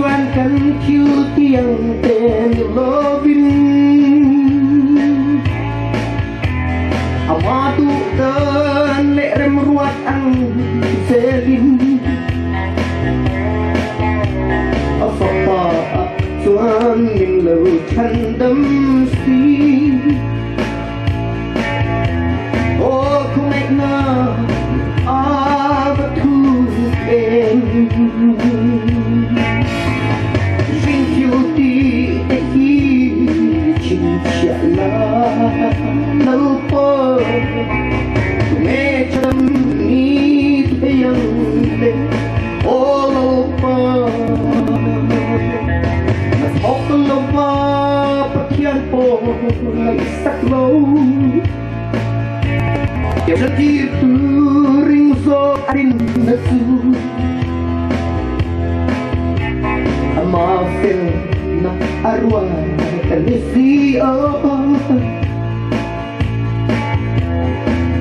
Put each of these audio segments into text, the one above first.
Chuan kan thil tiang te ni lovin Ama duh dan leh remruat ang zelin A fapa ah chuan min lo chhandam si. Aw khawngaihna a va thuk em. Ring thil ti te hi chhinchhiah la Lalpa tunge chhandam ni thei ang le Aw Lalpa na thawk lova Pathian pawh ngaihsak lo. Zirtirtu ring zawk a rinna chu ama felna a ruat a ni si a.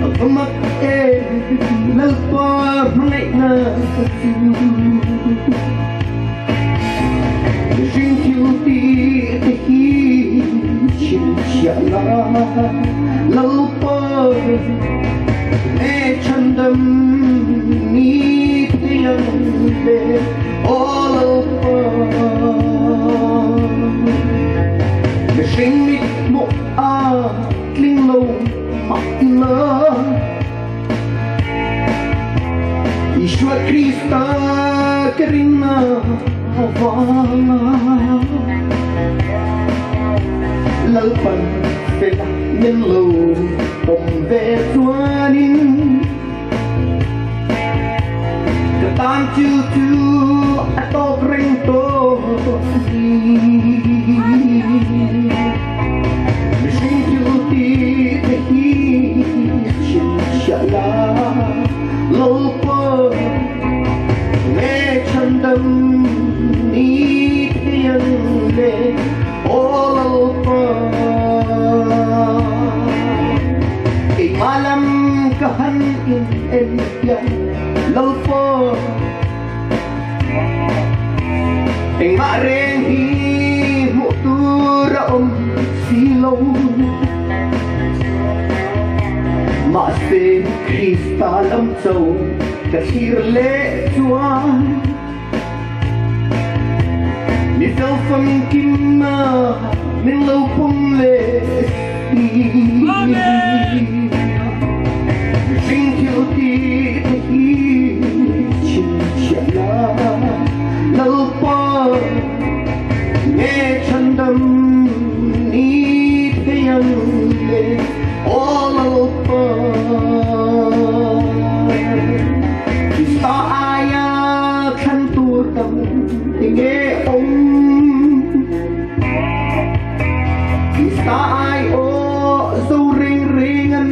A va mak em Lalpa hmangaihna chu. Mihring thil tih te hi chhinchhiah la Lalpa nge chhandam ni thei ang le aw Lalpa. Mihring mit hmuh a tling lo mah ila. Isua Krista ka ring a vanga Lalpan fela min lo pawm ve chuanin ka tan chu chu a tawp reng tawh si. Mihring thil tih te hi chhinchhiah la Lalpa nge chhandam ni thei ang le aw Lalpa. Keimah lam ka han in en hian Lalpa Engmah reng hi hmuh tur a awm si lo. Mahse Krista lam cho ka thlir leh chuan mi fel famkim a min lo pawm leh si. Mihring thil tih te hi chhinchhiah la Lalpa nge chhandam ni thei ang le aw Lalpa. Krista aia thlan tur tam enge awm Krista ai aw zo reng reng an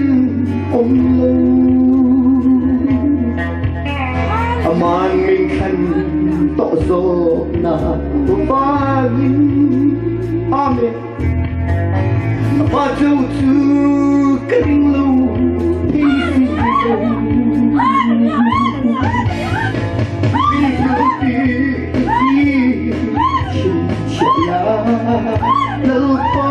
awm lo. Aman min thlan tawh zawkna vangin. Amen. Ama cho chu ka ring lo thei si lo. Lalpa